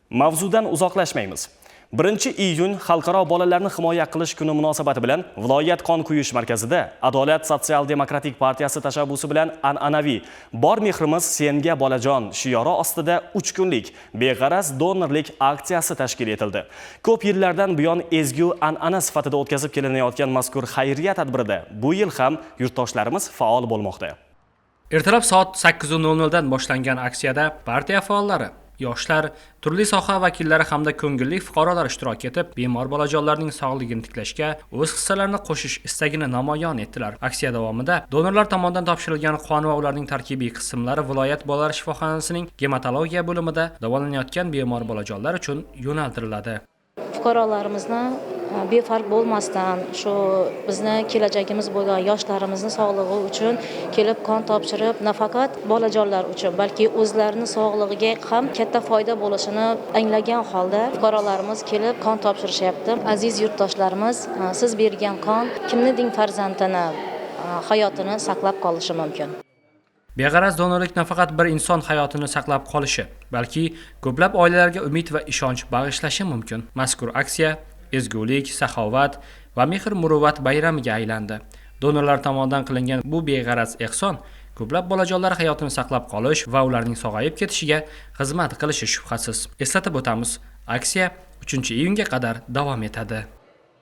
Mavzudan uzoqlashmaymiz. 1-iyun Xalqaro bolalarni himoya qilish kuni munosabati bilan viloyat qon quyish markazida Adolat sotsial-demokratik partiyasi tashabbusi bilan an'anaviy "Bor mehrimiz senga, bolajon" shiori ostida 3 kunlik beg'araz donorlik aksiyasi tashkil etildi. Ko'p yillardan buyon ezgu an'ana sifatida o'tkazib kelinayotgan mazkur xayriya tadbirida bu yil ham yurtdoshlarimiz faol bo'lmoqda. Ertalab soat 8:00 dan boshlangan aksiyada partiya faollari, yoshlar, turli soha vakillari hamda ko'ngilli fuqarolar ishtirok etib, bemor bolajonlarning sog'lig'ini tiklashga o'z hissalarini qo'shish istagini namoyon etdilar. Aksiya davomida donorlar tomonidan topshirilgan qon va ularning tarkibiy qismlari viloyat bolalar shifoxonasining gematologiya bo'limida davolanayotgan bemor bolajonlar uchun yo'naltiriladi. Fuqarolarimizni befarq bo'lmasdan, shu bizni kelajagimiz bo'lgan yoshlarimizni sog'lig'i uchun kelib qon topshirib, nafaqat bolajonlar uchun, balki o'zlarini sog'lig'iga ham katta foyda bo'lishini anglagan holda fuqarolarimiz kelib qon topshirishyapti. Aziz yurtdoshlarimiz, siz bergan qon kimnidir farzandini hayotini saqlab qolishi mumkin. Beg'araz donorlik nafaqat bir inson hayotini saqlab qolishi, balki ko'plab oilalarga umid va ishonch bag'ishlashi mumkin. Mazkur aksiya ezgulik, saxovat va mehr-muruvvat bayramiga aylandi. Donorlar tomonidan qilingan bu beg'araz ehson ko'plab bolajonlar hayotini saqlab qolish va ularning sog'ayib ketishiga xizmat qilishi shubhasiz. Eslatib o'tamiz, aksiya 3-iyunga qadar davom etadi.